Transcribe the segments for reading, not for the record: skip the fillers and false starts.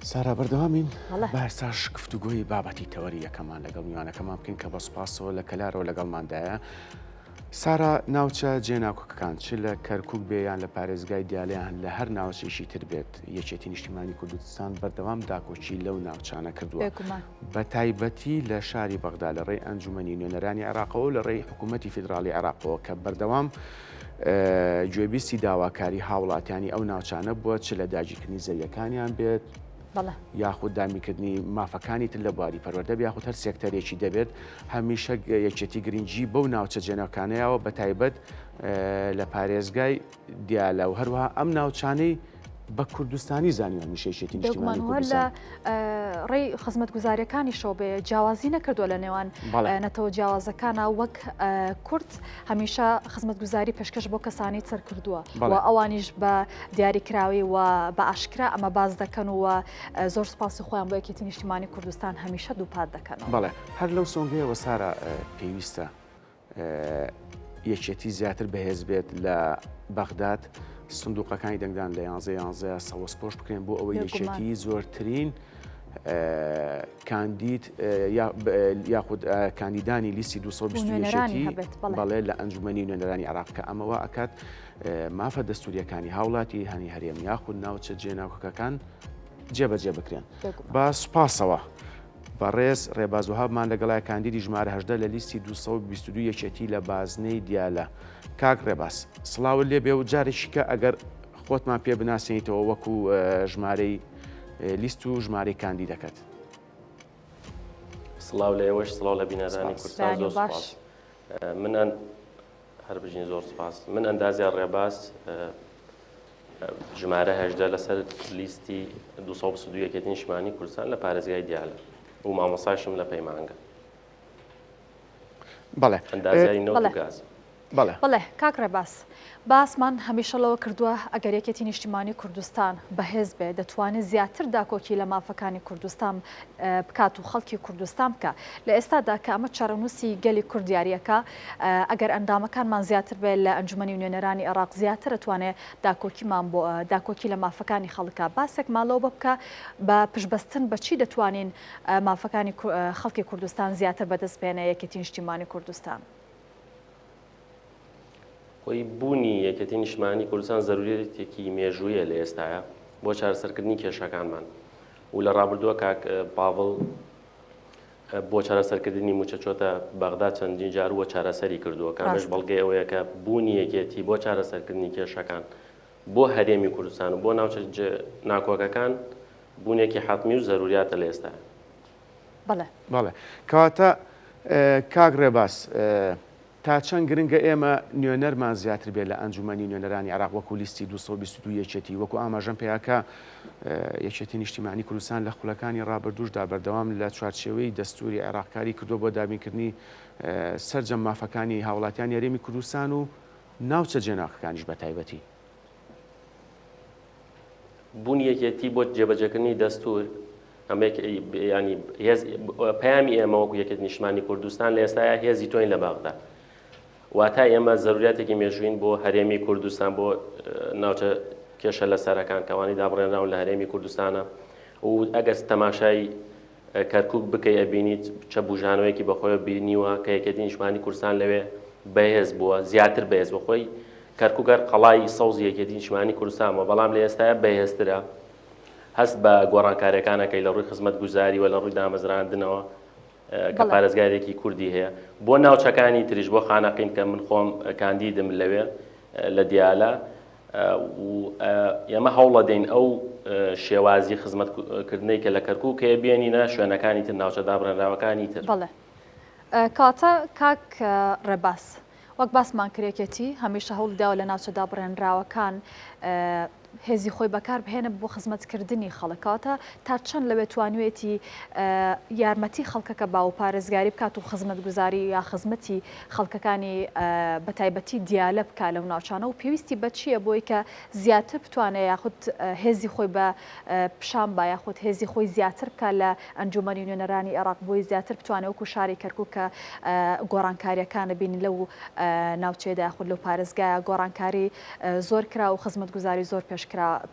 سارا بەردەوامین با ئێستاش گفتوگۆی بابەتی تەوەری یەکەمان لەگەڵ میوانەکەمان بکەین کە بە سوپاسەوە لە کەلارەوە لەگەڵماندایە. سارا ناوچە جێناکۆکەکان چ لە کەرکک بێ یان لە پارێزگای دیالەیان لە هەر ناوچێکی تر بێت یەکێتی نیشتیمانی کوردستان بەردەوام داکۆکی لەو ناوچانە کردووە بە تایبەتی لە شاری بەغدا لە ڕێی ئەنجومەنی نوێنەرانی عێراقەوە لە ڕێی حکوومەتی فیدراڵی عێراقەوە کە بەردەوام گوێبیستی داواکاری هاوڵاتیانی ئەو ناوچانە بووە چ لە داگیرکردنی زەویەکانیان بێت یاخود دابینکردنی مافەکانی تر لە بواری پەروەردە یاخود هەر سێکتەرێکی دەبێت هەمیشە یەکێتی گرنگی بەو ناوچە جێناکانەیەوە بە تایبەت لە پارێزگای دیالە و هەروەها ئەم ناوچانەی بە کوردستانی زانیوە هەمیشە یەکێتی نیشتیمانی کوردستان. لە ڕێی خزمەتگوزاریەکانیشەوە بێ جیاوازی نەکردووە لە نێوان نەتەوە جیاوازەکانە وەک کورد هەمیشە خزمەتگوزاری پێشکەش بۆ کەسانی تر کردووە و ئەوانیش بە دیاریکراوی و بە ئاشکرا ئەمە باز دەکەن و زۆر سپاسی خۆیان بۆ یەکێتی نیشتیمانی کوردستان هەمیشە دووپات دەکەنەوە. بەڵێ هەر لەو سۆنگەیەوە سارا پێویستە یەکێتی زیاتر بەهێز بێت لە بەغداد سندوقەکانی دەنگدان لە یانزە یانزە سەوزپۆش بکرێن بۆ ئەوەی یەکێتی زۆرترین کاندید یاخود کاندیدانی لیستی 220 بەڵێ لە ئەنجومەنی نوێنەرانی عراق کە ئەمەوە ئەکات مافە دەستوریەکانی هاوڵاتی هەنی هەرێم یاخود ناوچە جێناوکەکان جێبەجێ بکرێن بە سوپاسەوە. بەڕێز ڕێباز وەهابمان لەگەڵایە کاندیدی ژمارە 18 لە لیستی 222 یەکێتی لە بازنەی دیالە. کاک ڕێباز سڵاوت لێ بێ و جارێکی کە ئەگەر خۆتمان پێ بناسێنیتەوە وەکو ژمارەی لیست و ژمارەی کاندیدەکەت. سڵاو لە ئێوەش سڵاو لە بینەرانی کوردستان زۆر سوپاس. من هەر بژین زۆر سوپاس. من ئەندازیار ڕێباز ژمارە 18 لەسەر لیستی 222 یەکێتی نیشتمانی کوردستان لە پارێزگای دیالە و مامۆستاشم لە پەیمانگە. بەڵێ ئەندازیاری نەوت و گاز. بەڵێ. بەڵێ کاک ڕێباز، باسمان هەمیشە لەوە کردووە ئەگەر یەکێتی نیشتیمانی کوردستان بەهێز بێ دەتوانێ زیاتر داکۆکی لە مافەکانی کوردستان بکات و خەڵکی کوردستان بکا. لە ئێستادا کە ئەمە چارەنووسی گەلی کورد دیاریەکا ئەگەر ئەندامەکانمان زیاتر بێ لە ئەنجومەنی نوێنەرانی عێراق زیاتر ئەتوانێ داکۆکیمان بۆ داکۆکی لە مافەکانی خەڵکا. باسێکمان لەوە بکە بە پشتبەستن بە چی دەتوانین مافەکانی خەڵکی کوردستان زیاتر بەدەست بێنێ یەکێتی نیشتیمانی کوردستان؟ خۆی بوونی یەکێتی نیشتمانی کوردستان زەروریەتێکی مێژوویە لە ئێستایا بۆ چارەسەرکردنی کێشەکانمان و لە ڕابردووە کاک پاڤڵ بۆ چارەسەرکردنی موچە چۆتە بەغدا چەندین جار وە چارەسەری کردووە کە ئەمەش بەڵگەی ئەوەیە کە بوونی یەکێتی بۆ چارەسەرکردنی کێشەکان بۆ هەرێمی کوردستان و بۆ ناوچە ناکۆکەکان بوونێکی حەتمی و زەروریاتە لە ئێستا. بەڵێ. بەڵێ. کەواتە کاک ڕێباز تا چەند گرنگە ئێمە نوێنەرمان زیاتر بێت لە ئەنجومەنی نوێنەرانی عێراق وەکو لیستی 222 یەکێتی وەکو ئاماژەم پێیا کە یەکێتی نیشتیمانی کوردستان لە خولەکانی ڕابردووشدا بەردەوام لە چوارچێوەی دەستوری عێراق کاری کردووە بۆ دابینکردنی سەرجەم مافەکانی هاوڵاتیانی هەرێمی کوردستان و ناوچە جێناکەکانیش بە تایبەتی. بوونی یەکێتی بۆ جێبەجێکردنی دەستور ئەمە ینی هێز پەیامی ئێمە وەکو یەکێتی نیشتمانی کوردستان لە ئێستایا هێزی تۆین لە بەغدا واتە ئێمە زەروریاتێکی مێژوین بۆ هەرێمی کوردستان بۆ ناوچە کێشە لەسەرەکان کەوانی دابڕێنراون لە هەرێمی کوردستانە و ئەگەر تەماشای کەرکوک بکەی ئەبینیت چە بوژانەوەیەکی بەخۆیەوە بینیوە کە یەکێتی نیشتمانی کوردستان لەوێ بەهێز بووە زیاتر بەهێز بووە خۆی کەرکوک هەر قەڵای سەوزی یەکێتی نیشتمانی کوردستان بووە بەڵام لە ئێستایا بەهێزترە هەست بە گۆڕانکاریەکان ئەکەی لە ڕووی خزمەتگوزاری و لە ڕووی دامەزراندنەوە کە پارێزگارێکی کوردی هەیە بۆ ناوچەکانی تریش بۆ خانەقین کە من خۆم کاندیدم لەوێ لە دیالە و ئێمە هەوڵەدەین ئەو شێوازی خزمەتکردنەی کە لە کەرکوک هەیە بێنینە شوێنەکانی تر ناوچە دابڕێنراوەکانی تر. بەڵێ کەواتە کاک ڕێباز وەک باسمان کرد یەکێتی هەمیشە هەوڵی داوە لە ناوچە دابڕێنراوەکان هێزی خۆی بەکار بهێنە بۆ خزمەتکردنی خەڵک کەواتە تا چەند لەوێ توانیوێتی یارمەتی خەڵکەکە با و پارێزگاری بکات و خزمەتگوزاری یا خزمەتی خەڵکەکانی بەتایبەتی دیالە بکا لەو ناوچانە و پێویستی بە چییە بۆی کە زیاتر بتوانێ یاخود هێزی خۆی بە پیشان با یاخود هێزی خۆی زیاتر بکا لە ئەنجومەنی نوێنەرانی عێراق بۆی زیاتر بتوانێ وەکو شاری کەرکوک کە گۆڕانکاریەکان بینین لەو ناوچەیەدا یاخود لەو پارێزگایە گۆڕانکاری زۆر کرا و خزمەتگوزاری زۆر پێش.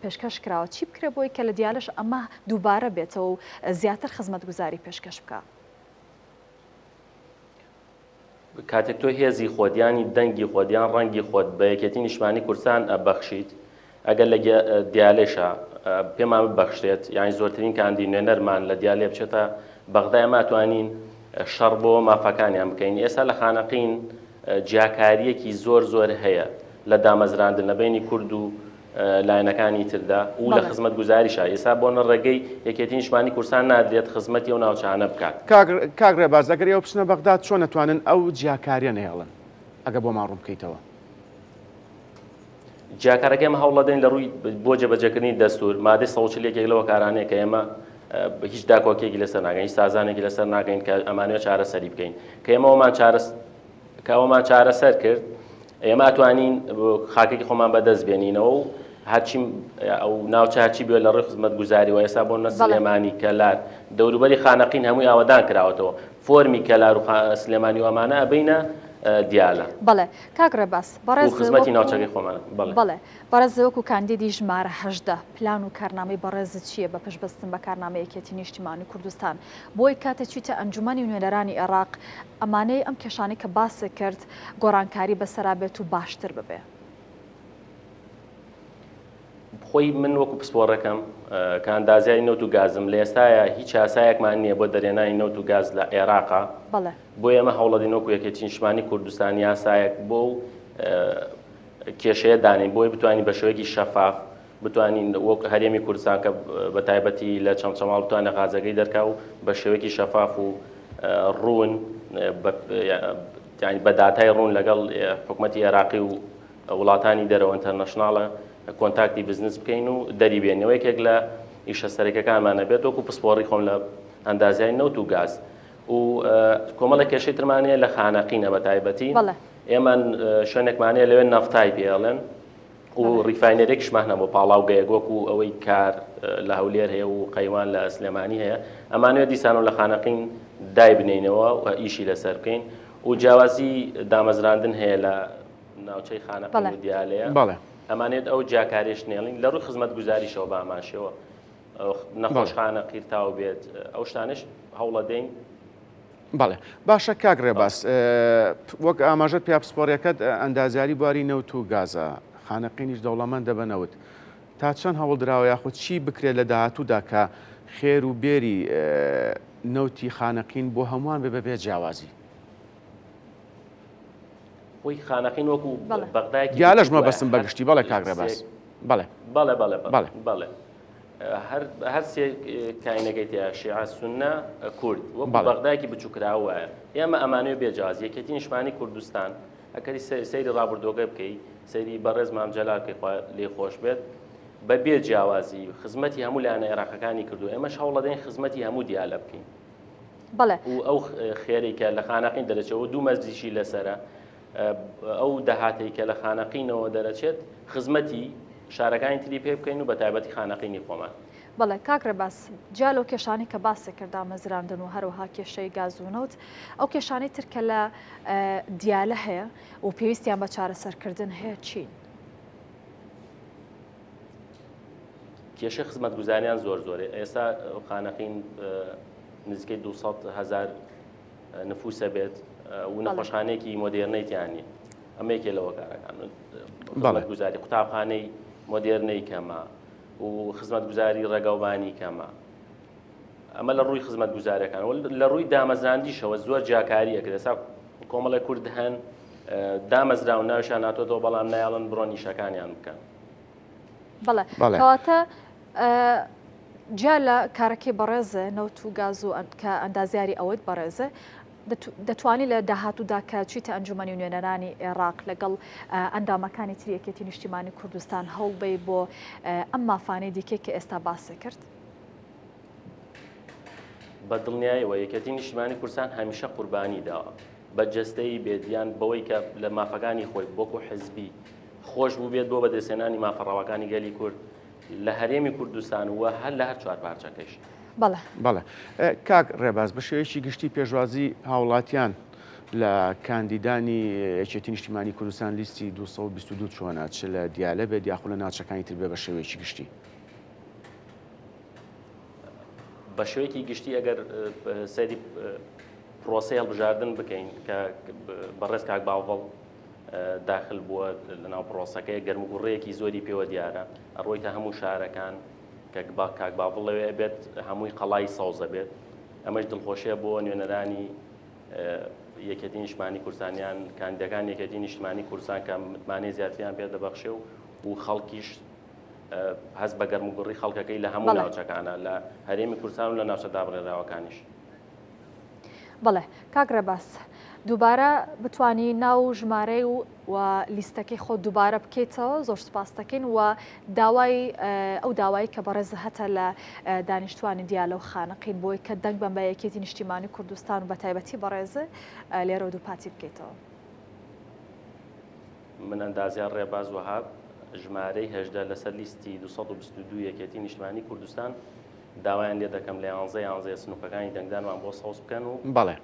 پێشکەش کراوە، چی بکرێ بۆی کە لە دیالەش ئەمە دووبارە بێتەوە و زیاتر خزمەتگوزاری پێشکەش بکا؟ کاتێک تۆ هێزی خۆت یانی دەنگی خۆت یان ڕەنگی خۆت بە یەکێتی نیشتمانی کوردستان ئەبەخشیت ئەگەر لە دیالێشە پێمان ببەخشرێت یانی زۆرترین کاندی نوێنەرمان لە دیالێ بچێتە بەغدا ئێمە ئەتوانین شەڕ بۆ مافەکانیان بکەین ئێستا لە خانەقین جیاکارییەکی زۆر زۆر هەیە لە دامەزراندن لە بینی کورد و لایەنەکانی تردا و لە خزمەتگوزاریشا ئێستا بۆ نە ڕێگەی یەکێتی نیشتمانی کوردستان نادرێت خزمەتی ئەو ناوچانە بکات. کاک ڕێباز ئەگەر ئێوە بچنە بەغداد چۆن ئەتوانن ئەو جیاکاریە نەهێڵن؟ ئەگەر بۆمان ڕوون بکەیتەوە. جیاکارەکە ئێمە هەوڵەدەین لە ڕووی بۆ جێبەجێکردنی دەستور مادەی 140 یەکێک لەوە کارانەیە کە ئێمە هیچ داکۆکیەکی لەسەر ناکەین هیچ سازانێکی لەسەر ناکەین کە ئەمانەوێت چارەسەری بکەین کە ئێمە ئەومان چارەس کە ئەومان چارەسەر کرد ئێمە ئەتوانین خاکێکی خۆمان بەدەست بێنینەوە و هەرچی ئەو ناوچە هەرچی بێ لە ڕووی خزمەتگوزاری و ئێستا بۆ نە سلێمانی کەلار دەوروبەری خانەقین هەمووی ئاوەدان کراوەتەوە فۆرمی کەلار و سلێمانی و ئەمانە ئەبینە دیالە. بەڵێ کاک ڕێباز بەڕێز خزمەتی ناوچەکەی خۆمان بەڵێ بەڕێز وەکو کاندیدی ژمارە 18 پلان و کارنامەی بەڕێزت چییە بە پشتبەستن بە کارنامەی یەکێتی نیشتیمانی کوردستان بۆی کاتێ چویتە ئەنجومەنی نوێنەرانی ئێڕاق ئەمانەی ئەم کێشانەی کە باست کرد گۆڕانکاری بەسەرا بێت و باشتر ببێ؟ خۆی من وەکو پسپۆڕێکم کە ئەندازیاری نەوت و گازم لە ئێستایا هیچ یاسایەکمان نییە بۆ دەرێنانی نەوت و گاز لە عێراقا بۆ ئێمە هەوڵەدەین وەکو یەکێتی نیشتمانی کوردستان یاسایەک بۆ کێشەیە دانین بۆی بتوانین بە شێوەیەکی شەفاف بتوانین وەک هەرێمی کوردستان کە بە تایبەتی لە چەمچەماڵ بتوانێت غازەکەی دەرکا و بە شێوەیەکی شەفاف و ڕوون بە داتای ڕوون لەگەڵ حکومەتی عێراقی و وڵاتانی دەرەوە international ە کۆنتاکتی بزنس بکەین و دەری بێنەوە یەکێک لە ئیشە سەرەکەکانمانە بێت وەکو پسپۆڕی خۆم لە ئەندازیای نەوت و گاز و کۆمەڵە کێشەی ترمان هەیە لە خانەقینە بە تایبەتی ئێمە شوێنێکمان هەیە لەوێ نەفتای پێڵێن و refinery ێکیشمان هەبوو پاڵاوگەیەک وەکو ئەوەی کار لە هەولێر هەیە و قەیوان لە سلێمانی هەیە ئەمانوێت دیسانەوە لە خانەقین دایبنینەوە و ئیشی لەسەر بکەین و جیاوازی دامەزراندن هەیە لە ناوچەی خانەقین و دیالەیە ئەمانێت ئەو جیاکاریش نێڵین لە ڕووی خزمەتگوزاریشەوە بە هەمان شێوە نەخۆشخانە قیرتاو بێت ئەو شتانش هەوڵەدەین. بەڵێ باشە کاک ڕێباز وەک ئاماژەت پیا پسپۆڕیەکەت ئەندازیاری بواری نەوت و گازە خانەقینیش دەوڵەمەندە بە نەوت تا چەند هەوڵ دراوە یاخود چی بکرێت لە داهاتوودا کە خێر و بێری نەوتی خانەقین بۆ هەمووان بێ بەبێ جیاوازی؟ خۆی خانەقین وەکو بەغدایەکی دیالەش مەبەستم بەگشتی بەڵێ کاک ڕێباز بەڵێ بەڵێ بەڵێ بەڵێ بەڵێ هەر سێ کاینەکەی تیا شیعە سوننە کورد وەکو بەغدایەکی بچووکراوە وایە ئێمە ئەمانەوێ بێ جیاواز یەکێتی نیشتمانی کوردستان ئەکەری سەیری ڕابردووەکە بکەی سەیری بەڕێز مام جەلال بکەی خوا لێ خۆش بێت بە بێ جیاوازی خزمەتی هەموو لایەنە عێراقەکانی کردو ئێمەش هەوڵەدەین خزمەتی هەموو دیالە بکەین بەڵێ و ئەو خێرەی کە لە خانەقین دەرەچێت و دوو مەرجیشی لەسەرە ئەو داهاتەی کە لە خانەقینەوە دەرەچێت خزمەتی شارەکانی تری پێ بکەین و بە تایبەتی خانەقینی خۆمان. بەڵێ کاک ڕێباز، جیا لەو کێشانەی کە باست کرد دامەزراندن و هەروەها کێشەی گاز و نەوت، ئەو کێشانەی تر کە لە دیالە هەیە و پێویستیان بە چارەسەرکردن هەیە چین؟ کێشەی خزمەتگوزاریان زۆر زۆرە، ئێستا خانەقین نزیکەی 200 هەزار نفوسە بێت و نەخۆشخانەیەکی مۆدێرنەی تیا نییە ئەمە یەکێ لە هۆکارەکان خزمەتگوزاری قوتابخانەی مۆدێرنەی کەمە و خزمەتگوزاری ڕێگاوبانی کەمە ئەمە لە ڕووی خزمەتگوزارەکان و لە ڕووی دامەزراندیشەوە زۆر جیاکاری ئەکرێت ئێستا کۆمەڵێک کورد هەن دامەزراون ناویشان هاتۆتەوە بەڵام نایەڵن بڕۆن ئیشەکانیان بکەن بەڵێ کەواتە جیا لە کارەکەی بەڕێزە نەوت و گاز و کە ئەندازیاری ئەوەت بەڕێزە دەتوانی لە داهاتوودا کە چیتە ئەنجومەنی نوێنەرانی عێراق لەگەڵ ئەندامەکانی تری یەکێتی نیشتیمانی کوردستان هەوڵبەی بۆ ئەم مافانەی دیکەی کە ئێستا باسی کرد؟ بە دڵنیایەوە یەکێتی نیشتیمانی کوردستان هەمیشە قوربانی داوە بە جەستەیی بێت یان بەوەی کە لە مافەکانی خۆی وەکو حزبی خۆش بووبێت بۆ بەدەستهێنانی مافە ڕەواکانی گەلی کورد لە هەرێمی کوردستان و هەر لە هەر چوار پارچەکەیش. بەڵێ. بەڵێ کاک ڕێباز بە شێوەیەکی گشتی پێشوازی هاوڵاتیان لە کاندیدانی یەکێتی نیشتیمانی کوردستان لیستی 222 چۆنە چ لە دیالە بێت یاخود لە ناوچەکانی تر بێ بە شێوەیەکی گشتی؟ بە شێوەیەکی گشتی ئەگەر سەیری پرۆسەی هەڵبژاردن بکەین کە بەڕێز کاک باڤڵ داخل بووە لەناو پرۆسەکەی گەرموگوڕەیەکی زۆری پێوە دیارە ئەڕۆیتە هەموو شارەکان کە کاک باڤڵ لەوێ بێت هەمووی قەڵای سەوزە بێت ئەمەش دڵخۆشیە بۆ نوێنەرانی یەکێتی نیشتمانی کوردستانیان کاندیدەکان یەکێتی نیشتمانی کوردستان کە متمانەی زیاتریان پێ دەبەخشێ و و خەڵکیش هەست بە گەرموگوڕی خەڵکەکەی لە هەموو ناوچەکانە لە هەرێمی کوردستان و لە ناوچە دابڕێنراوەکانیش. بەڵێ کاک ڕێباز دووبارە بتانی ناو و ژمارەی و و لیستەکەی خۆت دووبارە بکەیتەوە زۆر سوپاس دەکەین و داوای ئەو داوای کە بەڕێز هەتە لە دانیشتوانی دیالە و خانەقین بۆی کە دەنگ بەن بە یەکێتی نیشتیمانی کوردستان و بە تایبەتی بەڕێز لێرەوە دووپاتی بکەیتەوە. من ئەندازیار ڕێباز وەهاب، ژمارەی 18 لەسەر لیستی 222 یەکێتی نیشتمانی کوردستان، داوایان لێ دەکەم لە یانزە یانزەیە سنووقەکانی دەنگدانمان بۆ سەوز بکەن و بەڵێ.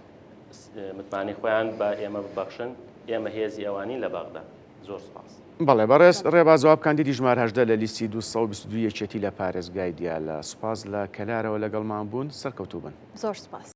متمانەی خۆیان بە ئێمە ببەخشن، ئێمە هێزی ئەوانین لە بەغدا. زۆر سوپاس. بەڵێ بەڕێز ڕێباز وەهاب کاندیدی ژمارە 18 لە لیستی 222 یەکێتی لە پارێزگای دیالە. سوپاس لە کەلارەوە لەگەڵمان بوون. سەرکەوتوو بن. زۆر سوپاس.